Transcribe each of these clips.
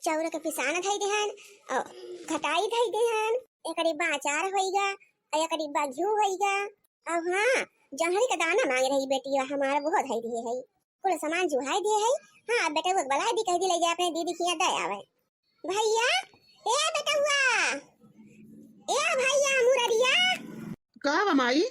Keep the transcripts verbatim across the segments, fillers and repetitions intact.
चाउर के पिसान धइ देहन, और घटाई धइ देहन, एक डिब्बा अचार होइगा, और एक डिब्बा घिउ होइगा। अब हाँ, जहरी का दाना मांगे रही बेटी हमार, वो धइ दिए है, कुल सामान जुहाई दिए है। हाँ, अब बेटउआ के बलाइ दी, कहि दी ले जा अपने दीदी किहाँ दे आवे। भइया, ए बेटउआ, ए भइया मुररिया। का बा माई?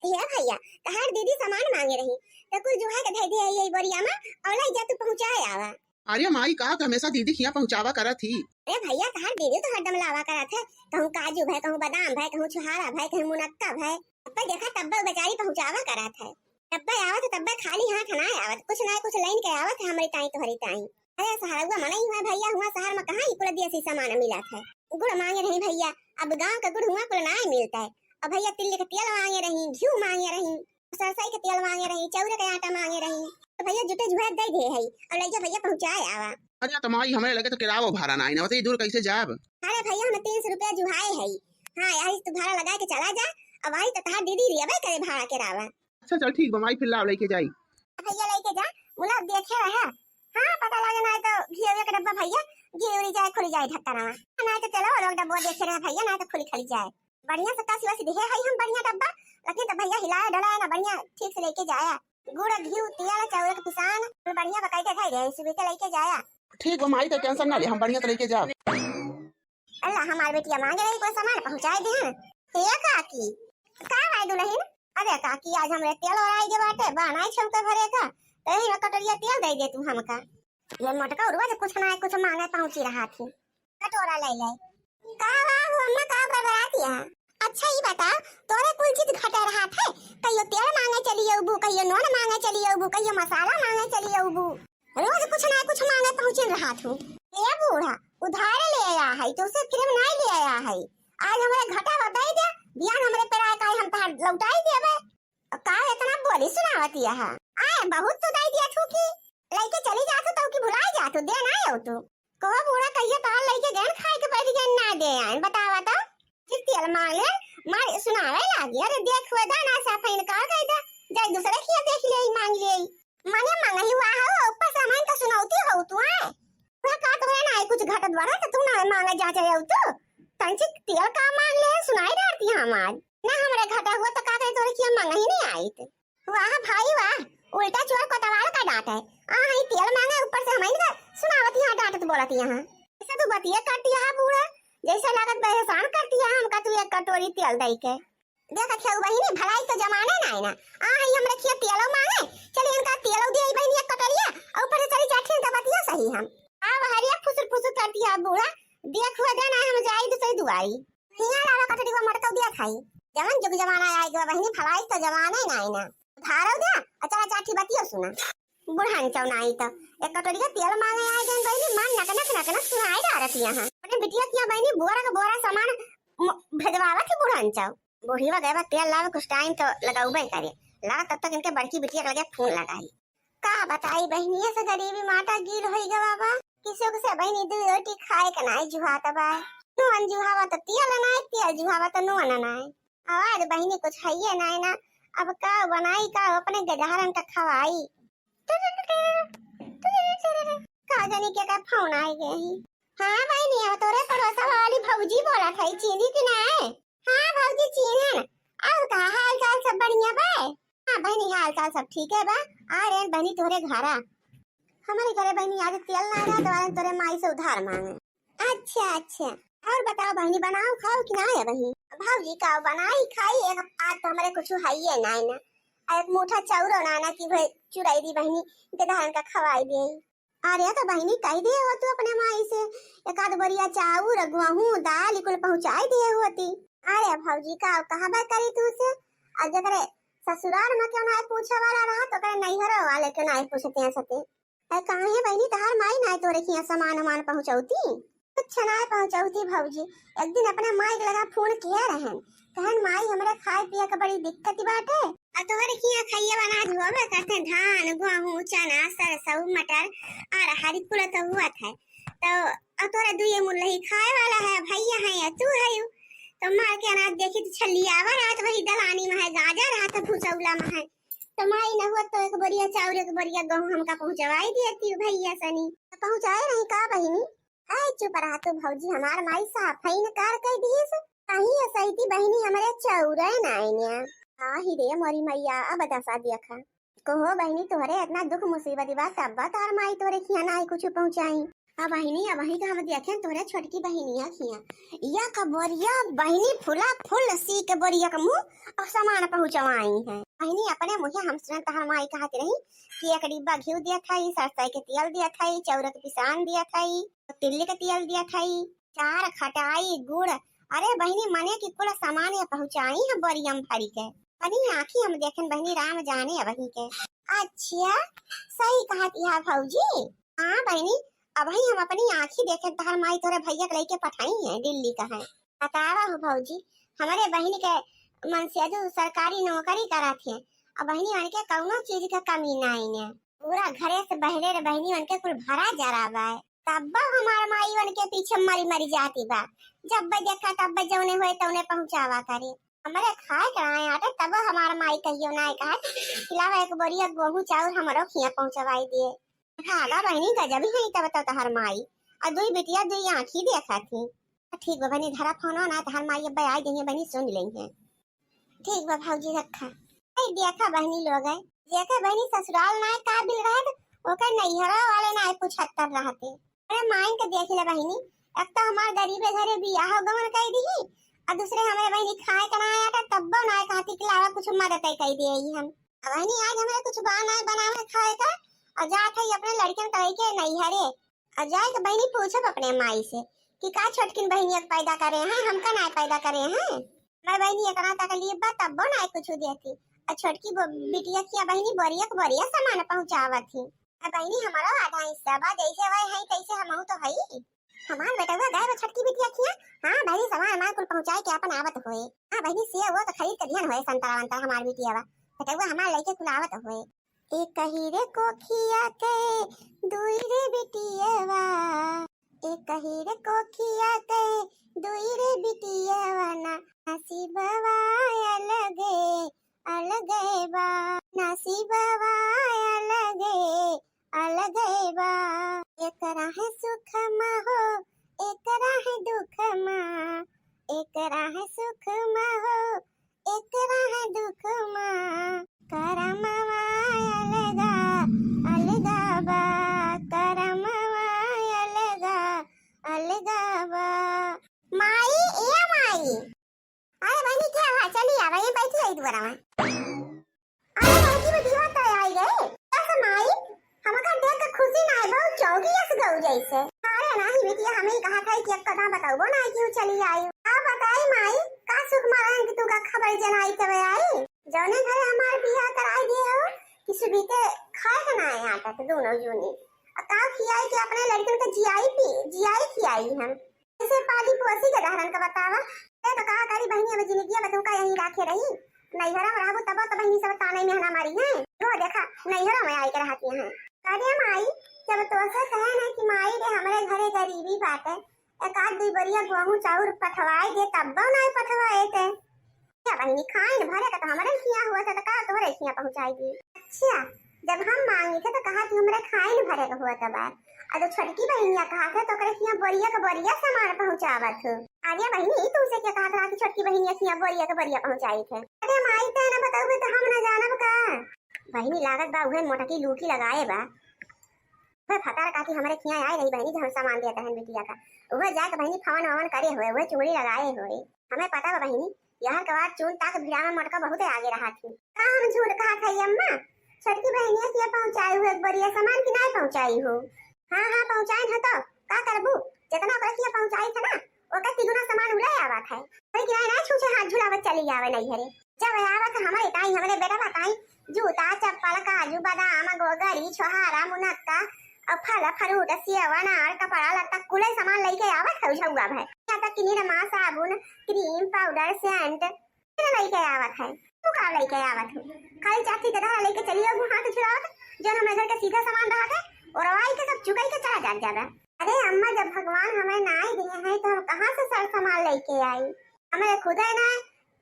हे भइया, तहार दीदी सामान मांगे रही, त कुल जुहाइ के धइ दिए है यही बोरिया में, और लइ जा तू पहुँचाए आवा। अरे माई, का तू हमेसा दीदी किहाँ पहुँचावा करत ही? अरे भइया, तहार दीदी तो हरदम लावा करत है, कहूँ काजू भए, कहूँ बादाम भए, कहूँ छुहारा भए, कहूँ मुनक्का भए। तब्बे देखा, तब्बे बेचारी पहुँचावा करत है। तब्बे आवत, तब्बे खाली हाथ नाहीं आवत, कुछ ना कुछ लइन के आवत है हमरी ताई, तोहरी ताई। अरे सहरउआ मनई हुआ भइया, हुआ सहर में कहाँ ई कुल देसी सामान मिलत है? गुड़ मांगे रही भइया, अब गाँव के गुड़ हुआ कुल नाहीं मिलत है। अब भइया तिल्ली के तेल मांगे रही, घिउ मांगे रही, सरसई के तेल मांगे रही, चौरे के आटा मांगे रही, तो भइया जुटे जुहात दइ दिए है, और लइ जा भइया पहुँचाए आवा। अरे तो माई, हमरे लगे तो किरावो भाड़ा नाहीं ना, बताइए दूर कैसे जाब? अरे भइया, हम तीन सौ रुपया जुहाए है। हाँ, यही तू भाड़ा लगाइ के चला जा, अब वही तो तहार दीदी रियबे करे भाड़ा किरावा। अच्छा चल ठीक बा माई, फिर लाव लइके जाई। भइया लइके जा, मुला देखे रहे। हाँ, पता लगे ना तो घिउ एक डब्बा भइया, घिउ उड़ी जाए, खुली जाए ढक्कनवा। ना तो चलो लोग डब्बा देखे रहे भइया, ना तो खुली खली जाए। बढ़िया से कसी वसी दिहे है हम बढ़िया डब्बा, लेकिन तो भइया हिलाया डुलाया ना, बढ़िया ठीक से लइके जाया। गुड़, घिउ, तेल, चौरे के पिसान, बढ़िया बकायदे खाई दे, सुबह के लइके जाया। ठीक बा माई, तो टेंशन ना ले, हम बढ़िया से लइके जाब। अल्लाह, हमार बेटिया मांगे रही, कोई सामान पहुँचाए दे। हे काकी, का भाई दुल्हन? अरे काकी, आज हमरे तेल ओराई के बाटे, बानाई छौके भरे का, तो यही में कटोरिया तेल दे दे तू हमका। ये मोटका उरुआ जे कुछ ना कुछ मांगे पहुँची रहा थी। कटोरा ले ले। का बा हो अम्मा, का बड़बड़ाती है? अच्छा ई बता, तोरे कुल चीज घटे रहा थे, कहियो तेल मांगे चली अउबू, कहियो नून मांगे चली अउबू, कहियो मसाला मांगे चली अउबू। रोज कुछ ना कुछ मांगे पहुँचिन रहा थू। ए बूढ़ा, उधार ले आया है, तो उसे क्रीम नहीं ले आया है। आज हमरे घटा बताई दे, बिहान हमरे पेराए का हम तहार लौटाई देबे। का इतना बोली सुनावती है? आए बहुत तो दई दिया थू की लइके चली जातू तो की भुलाई जातू, दे ना आयो तू। कहो बूढ़ा कहिए तहार लइके गहन खाए के बैठ गए ना दे आए, बतावा तो। फिर तेल मांग ले, मार सुनावे लागी, अरे देख हुए दा ना साफा इनकार कर दे, जाई दूसरे खिया देख ले, मांग ले। मने मंगही हुआ हो, ऊपर से मन का सुनौती हो तू है। वह का तोहरे ना कुछ घटत बढ़त, तू ना मांगे जा जाए तू। तंचिक तेल का मांग ले, सुनाई डारती हमार। ना हमरे घटा हुआ तो का करे तोहरे खिया मंगही नहीं आई। वाह भाई वाह, उल्टा चोर कोतवाल का डांट है। आ हई तेल मांगे, ऊपर से हमइन का सुनावत यहाँ डांटत बोलत यहाँ। ऐसे तू बतिया करती है बूढ़ा, जैसे लागत बा एहसान करती है हमका, तू एक कटोरी तेल दई के। देख खेऊ बहिनी, भलाई तो जमाने ना है ना। आ हई हमरे खिया तेलो मांगे, चली इनका तेलो दे आई बहिनी एक कटोरिया, और ऊपर से चली जाठी इनका बतिया सही हम। आ हरिया फुसुर फुसुर करती है बूढ़ा, देख हुआ दे ना हम जाई दूसरी दुआरी। हियाँ लावा कटोरी वो मटकौ दिया खाई। जवन जुग जमाना आए गवा बहिनी, भलाई तो जमाने ना है ना। धारो दे, अचारा चाठी बतियो सुना। बुढ़ान चौ नाई तो एक कटोरी का तेल मांगे आए गए बहिनी, मन नक नक नक नक सुनाए डारत यहाँ। अपने बिटिया किया बहिनी बोरा का बोरा सामान म-, भेजवावत है बुढ़ान चौ। बूढ़ी वा गए बा तेल लावे, कुछ टाइम तो लगाउबे करे। ला तब तक इनके बड़की बिटिया के लगे फोन लगाई। का बताई बहिनी, ऐसे गरीबी माटा गील होई गवा बा। किसी को से बहिनी दू रोटी खाए के नाई जुहात बा। नून जुहावा तो तेल नाई, तेल जुहावा तो नून नाई। आवाज बहिनी कुछ हइये नाई ना। अब का बनाई, का अपने गजहरन का खवाई। का जानी के का फोन आए गए ही। हाँ बहिनी, अब तोरे पड़ोसा वाली भौजी बोला था, चीनी की ना है? हाँ भौजी चीनन। और का हाल चाल सब बढ़िया बा? हाँ बहिनी, हाल चाल सब ठीक है बा। आ रहे बहिनी तोरे घरा। हमारे घरे बहिनी आज तेल ना रहा, तो आज तोरे माई से उधार मांगे। अच्छा अच्छा, और बताओ बहिनी, बनाओ खाओ कि ना है बहिनी? भौजी का बनाई खाई, एक आज तो हमारे कुछ हइये ना है ना। आ एक मुठा चाउरो ना ना कि भाई चुराई दी बहिनी, के धान का खवाई दे। अरे तो बहिनी कह दिए हो तू अपने माई से, एक आध बोरिया चाउर, गेहूं, दाल कुल पहुंचाई दिए होती। अरे भौजी का कहबे करी तू से, आ जकरे ससुराल में क्यों ना पूछे वाला रहा तो करे नैहरो वाले क्यों ना पूछते हैं सते। अरे काहे बहिनी तहार माई ना तोरे किया सामान उमान पहुंचौती? कुछ ना पहुंचौती भौजी। एक दिन अपने माई के लगा फोन किया रहन, कहन माई हमरे खाए पिए के बड़ी दिक्कत बाटे। आ तोहरे किया खाइए अनाज होबे करते, धान, गेहूं, चना, सरसों, मटर, अरहर कुल तो हुआ था। तो आ तोहरे दुए मुल्लही खाए वाला है, भैया है या तू है, तो मार के अनाज देखी तो छलियावा रात वही दलानी में है, गाजर हाथ भुसौला में है। तो माई न हुआ तो एक बोरिया चाउर, एक बोरिया गेहूं हमका पहुंचवाई दिए तू भैया सनी। तो पहुंचाए नहीं का बहिनी? आय चुप रहा तू भौजी, हमार माई साफ है इनकार कर दिए से। कहीं असैती बहिनी हमरे चौरे ना आइने। आही रे मोरी मैया, अब दशा देखा। कहो बहिनी, तोहरे इतना दुख मुसीबत बा, तब बा तोहर माई तोहरे खिया ना आई कुछ पहुँचाई। अब बहिनी, अब वहीं का हम देखें तोहरे छोटकी बहिनिया खिया। या कबरिया बहिनी फुला फुल सी के बोरिया के मुँह और सामान पहुँचवाई है। बहिनी, अपने मुँहे हम सुनन तोहर माई कहत रही कि एक डिब्बा घी दिया था, सरसों के तेल दिया था, चौरक पिसान दिया था, तिल्ली के तेल दिया था, चार खटाई गुड़, अरे बहिनी, मने कि कुल सामान ये पहुँचाई है बोरिया में भरी के। बहिनी, आँखी हम देखेन बहिनी, राम जाने अबही के। अच्छा, सही कहत इहा भौजी। हाँ बहिनी, अबही हम अपनी आँखी देखेन तोहर माई तोहरे भैया के लइके पठाई है दिल्ली का है। बतावा हो भौजी, हमरे बहिनी के मनसेदू सरकारी नौकरी करत है, अब बहिनी उनके कौनो चीज का कमी नाई ने। पूरा घरे से बहरे रे बहिनी उनके कुल भरा जरा बा। तब्बो हमार माई उनके पीछे मरी मरी जाती बा। जब देखा तब जौने होए तौने पहुँचावा करे। हमरे खाए के नाय आटे तब्बो हमार माई कहियो नाय कहत कि लावा एक बोरिया गेहूं चाउर हमरो खिया पहुँचवाई दिए। भागा बहिनी, गजब ही है तब तो तोहर माई। और दुई बिटिया दुई आँखी देखा थी। ठीक बा बहिनी, धरा फोन ना, तोहर माई अब आई जइहे बहिनी, सुन लेइहे। ठीक बा भौजी, रखा। ए, देखा बहिनी लोग है, जेकर बहिनी ससुराल नाय काबिल रहत, ओकर नैहरा वाले नाय कुछ हत्तर रहते। अरे माइन के देख ले बहिनी, एक तो हमार गरीबे घरे बियाह गवन कई दी, और दूसरे हमरे बहिनी खाए के नाय आटा, तब्बो नाय कहती कि लावा कुछ मदद कई दे ही हम। अब बहिनी आज हमरे कुछ बा नाय बनावे खाए का, और जात है अपने लड़कन के लेके नैहरे। और जाए के बहिनी पूछब अपने माई से कि का छोटकिन बहिनिया के पैदा करे हैं, हमका ना पैदा करे हैं। मैं बहिनी इतना तकलीफ बा तब्बो ना कुछ देती। और छोटकी बो-, बिटिया किया बहिनी बोरिया के बोरिया सामान पहुँचावत ही। और बहिनी हमारा आधा हिस्सा बा, जैसे वह है तैसे हमहू तो हई। हमार बेटवा गए बा छोटकी बिटिया किया, हाँ बहिनी सामान हमार कुल पहुँचाए के अपन आवत होए। हाँ बहिनी से वो तो खरीद के दिहन होए संतरा वंतरा हमार बिटिया बा। बेटवा हमार लइके कुल आवत होए। एक ही रे कोखिया के दुई रे बिटियवा, एक ही रे कोखिया के दुई रे बिटियवा ना, नसीबवा अलगे अलगे बा, नसीबवा अलगे अलगे बा। एकरा है सुख मा हो, एकरा है दुख मा, एकरा है सुख मा हो, एकरा है दुख मा। करमवा अलगा अलगा बा, करमवा अलगा अलगा बा। माई, ए माई। अरे बहिनी, क्या हुआ? चली आवा, ये बैठी है दुआरा में। अरे बहू की बिटिया तो आई गए। कैसे माई? हमका देख के खुशी ना है, बहुत चौकी अस गऊ जैसे। अरे नाही बिटिया, हमें ही कहा था कि अब कदा बताओ ना कि वो चली आई। आप बताई माई, का सुख मारन कि तू का खबर जनाई तब आई? जौने घर हमार बियाह कराई दिए हो कि सुबीते खाए के ना आए आटा तो दोनों जूनी। और का खियाई कि अपने लड़कन के जियाई पी, जियाई खियाई हम। कैसे पाली पोसी के दहरन का बतावा। ए तो का करी बहिनी, अब जिंदगी अब तुमका यहीं राखे रही। नैहरा में रहबो तब तो बहिनी सब ताने में हना मारी हैं। रो देखा, नैहरा में आई के रहती हैं। अरे माई, जब तोसे कहे ना कि माई रे हमरे घरे गरीबी बाटे, एक आध दुई बोरिया गेहूं चाउर पठवाए दे, तब्बो नाय पठवाए ते। क्या बहिनी, खाइन भरे का तो हमरे खिया हुआ था, तो का तोहरे खिया पहुंचाई दी? अच्छा, जब हम मांगी थे तो कहा कि हमरे खाइन भरे का हुआ था बार। और जो छोटकी बहिनिया कहा था तो ओकरे खिया बोरिया का बोरिया सामान पहुंचावत हो। अरे बहिनी, ई तुमसे क्या कहा था कि छोटकी बहिनिया खिया बोरिया का बोरिया पहुंचाई थे? अरे माई, ते ना बताओ तो हम ना जानब का? बहिनी लागत बा उहे मोटकी लूटी लगाए बा। उहे फतार काकी हमरे खिया आए रही बहिनी, जब हम सामान देत रहन बिटिया का। उहे जाके बहिनी फवन ववन करे हुए, उहे चुंगड़ी लगाए हुए। हमें पता बा बहिनी, यार कवार चून ताक भिड़ा में मोटका बहुते आगे रहा थी। का हम झूठ कहा था अम्मा? छोटकी बहिनिया के पहुंचाई हो एक बोरिया सामान कि ना पहुंचाई हो? हाँ, हाँ, पहुंचाए है तो का करबू? जितना ओकरे खिया पहुंचाई था ना, ओकर तिगुना सामान उड़े आवत है। कोई किराए ना छूछे हाथ झुलावत चली जावे नहीं घरे। जब आवत हमरे ताई, हमरे बेटा बताई, जूता, चप्पल, काजू, बादाम, गोगरी, छोहारा, मुनक्का, और फल, फ्रूट, सेव, अनार, कपड़ा, लत्ता, कुले सामान लेके आवत है झउआ भर। यहाँ तक कि निरमा, साबुन, क्रीम, पाउडर, सेंट, कुल लेके आवत है। तू का लेके आवत हो? खाली चाची के दहरा लेके चली आऊ, हाथ छुड़ावत, जो हमरे घर के सीधा सामान रहत है, और रवाई के सब चुकाई के चला जात जाबे। अरे अम्मा, जब भगवान हमें ना ही दिए हैं, तो हम कहाँ से सर सामान लेके आई? हमें खुद है ना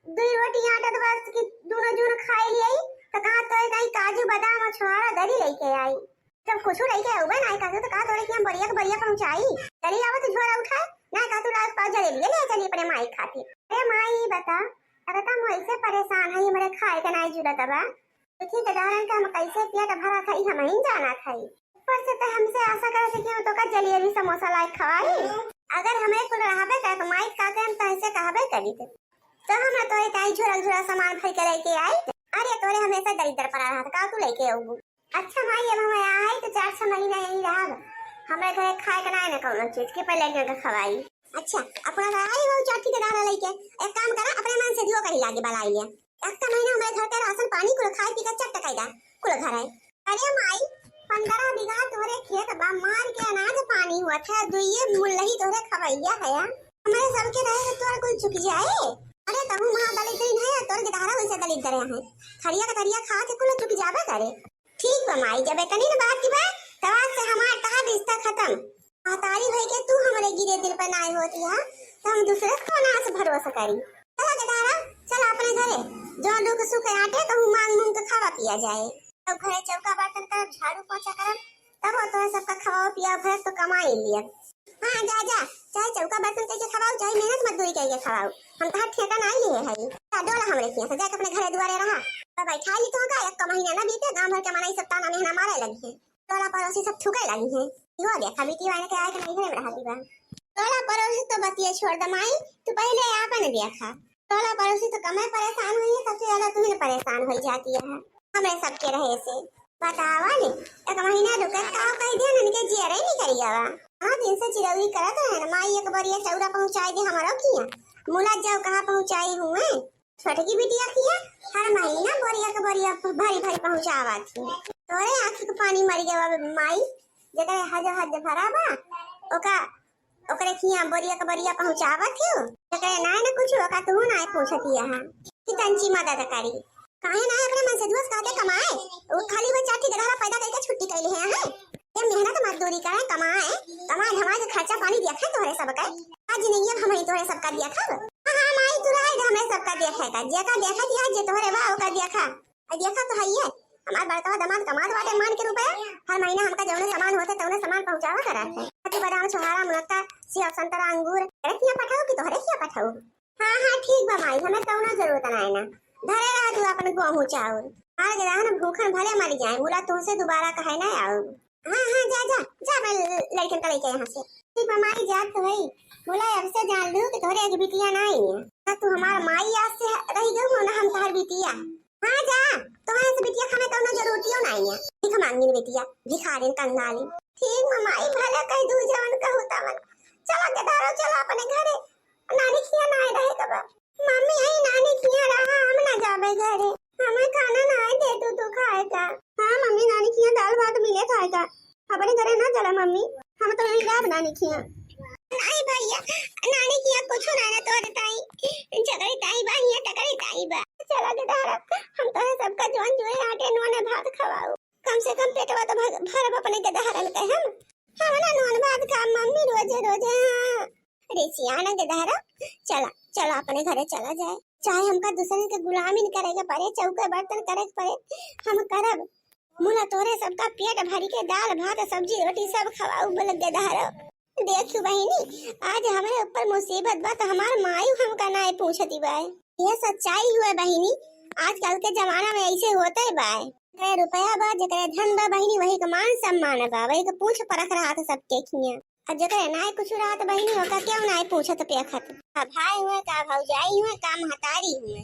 दुई रोटी आटा तो बस कि दोनों जून खाई लियाई, तो कहाँ तो कहीं काजू, बादाम और छोहारा दरी लेके आई। जब कुछ लेके आउबे ना, कहते तो कहा तोरे कि हम बढ़िया के बढ़िया पहुँचाई। चली आवत झोरा उठाए, ना का तू लाग पाव जलेबी ले चली अपने माई खातिर। अरे माई बता, अरे तुम ऐसे परेशान है, हमरे खाए के नाई जुड़त बा। देखी के दहरन के हम कैसे पेट भरा खाई, हम ही जाना खाई। ऊपर से तो हमसे आशा करे थे कि हम तो का जलेबी समोसा लाए खवाई। अगर हमें कुल रहबे करे तो माई का के हम तहसे कहबे करी थे। तो हम तो ताई झोरा झोरा सामान भर के लेके आई। अरे तोरे हमेशा दरिद्र पड़ा रहा था, का तू लेके आऊ? अच्छा माई, अब हम यहाँ आई तो चार छह महीना यहीं रहब। हमरे घरे खाए के ना है ना कौनो चीज के पहले लड़कियों के खवाई। अच्छा, अपना तो आई वो चार ठिकेदार लेके। एक काम करा, अपने मन से दियो कहीं लागे बलाई लिया। एक का महीना हमरे घर के राशन पानी कुल खाए पी के चट कई दा, कुल घर है। अरे माई, पंद्रह बीघा तोहरे खेत बा, मार के अनाज पानी हुआ था, दुइये मुल्लही तोहरे खवैया है। हमरे सबके रहे तो तोहर कुल चुक जाए। अरे तहू महादलिद्रीन है, तोर के दहरा वैसे दलिद्र है। थरिया का थरिया खा के कुल चुक जाबे करे। ठीक बा माई, जब इतनी न बात की बा, तब आज से हमार तहार रिश्ता खत्म। महतारी भई के तू हमरे गिरे दिल पे नाय होती है, तो हम दूसरे से कौन आस भरोसा करी? चला के दहरा, चला अपने घरे, जो दुख सुख आटे कहूँ मांग मूंग के खावा पिया जाए। तब घरे चौका बर्तन करब, झाड़ू पोछा करब, तब वो तोहरे सबका खवाओ पियाओ, भैंस तो कमाई लिया। हाँ जा जा, चाहे चौका बर्तन करके खवाओ, चाहे मेहनत मजदूरी करके खवाओ, हम तहार ठेका नाई लिए है। जा डोला हमरे खिया से, जाके अपने घरे दुआरे रहा। तब बैठा ली तो का, एक महीना ना बीते, गांव भर के मनई सब ताना मेहना मारे लगी है। टोला पड़ोसी सब थूके लगी हैं। इहो देखा, बिटिया वाले के आए के नहीं घरे में रहती बा। टोला पड़ोसी तो बतिये छोड़ दे माई, तू पहले आपन देखा। टोला पड़ोसी तो कमे परेशान हुई है, सबसे ज्यादा तू ही परेशान हो जाती है हमरे सबके रहे से। बतावा ले, एक महीना रुके का कह दिया, उनके जियरे नहीं करिया बा। हाँ, दिन से चिरौरी करत है ना, माई एक बार ये चौरा पहुँचाई दे हमारो किया। मुला जाओ कहाँ पहुँचाई हुए। छोटकी बिटिया किया हर महीना बोरिया के बोरिया भरी भरी पहुँचावा थी। तोरे आँखी के पानी मर गया बा माई, जेकरे हज हज भरा बा, ओका, ओकरे खिया बोरिया के बोरिया पहुँचावा थी। जेकरे नाय न कुछ, ओका तू नाय पूछती है कि तंची मदद करी। काहे ना अपने मन से दुआस कहते कमाए, वो खाली वो चार ठे गदहा पैदा करके छुट्टी कैले हैं, हैं? ये मेहनत मजदूरी करे, कमाए, कमाए धमाए के खर्चा पानी दिया खाए तोहरे सबके। आज जिंदगी अब हमही तोहरे सबका दिया खाब। हाँ, हाँ, माई, तू रहे दे, हमरे सबका दिया खाए का। जेका देखा दिया, जे तोहरे बा, ओका दिया खा। आ देखा तो है ये, हमार बड़का दामाद कमात बाटे मान के रुपया। हर महीना हमका जौने सामान होते, तौने सामान पहुँचावा करा। अति बादाम, छोहारा, मुनक्का, सेब, संतरा, अंगूर, अरे किया पठाऊ कि तोहरे किया पठाऊ? हाँ, हाँ, ठीक बा माई, हमें कौनो जरूरत ना है ना। धरे रहा तू अपन गेहूं चाउर। मार के रहन भूखन भले मर जाए, मुला तुमसे दोबारा कहे ना आऊ। हाँ, हाँ, जा, जा, जा, मैं ल-, लड़कन का लेके यहाँ से। ठीक बा माई, जात तो है। मुला अब से जान लू कि तोहरे एक बिटिया ना आई है। ना तू हमार माई आज से रही गऊ हो, ना हम तोहर बिटिया। हाँ, जा, तोहरे से बिटिया खाने कौनो जरूरतियो ना आई है। भीख मांगिन बिटिया, भिखारिन कंगालिन। ठीक बा माई, भले कह दू जवन कहू तवन। चला के धारो, चला अपने घरे। नानी खिया ना रहे कबा। मम्मी, यही नानी खिया रहा, हम ना जाबे घरे। हमें खाना ना दे तू, तू खाए का। हाँ मम्मी, नानी खिया दाल भात मिले खाए का। अपने घरे ना चला मम्मी, हम तो यही रहब नानी खिया। नहीं भैया, नानी खिया कुछ ना ना तोरे ताई, झगड़ी ताई बा, हिया टकरी ताई बा। चला के धारा, हम तोरे सबका जौन जुए आटे नूने भात खवाऊ। कम से कम पेटवा तो भर-, भरब अपने के दहरन के हम। हम ना नून भात खा मम्मी रोजे रोजे, हाँ। अरे सियाना के दहरा, चला, चला अपने घरे चला जाए। चाहे हमका दूसरे के गुलामी न करे के पड़े, चौके बर्तन करे के पड़े, हम करब। मुला तोरे सबका पेट भरी के दाल भात सब्जी रोटी सब खवाऊ बोल के दहरा। देखियो बहिनी, आज हमरे ऊपर मुसीबत बा त हमार मायू हमका नाय पूछती बा। ये सच्चाई हुए बहिनी, आजकल के जमाना में ऐसे होते बा। जेकरे रुपया बा, जेकरे धन बा बहिनी, वही के मान सम्मान बा, वही के पूछ परख रहा था सबके खिया। और जेकरे नाय कुछ रहा था बहिनी, ओका क्यों नाय पूछत पेखत? का भाई हुए, का भौजाई हुए, का महतारी हुए,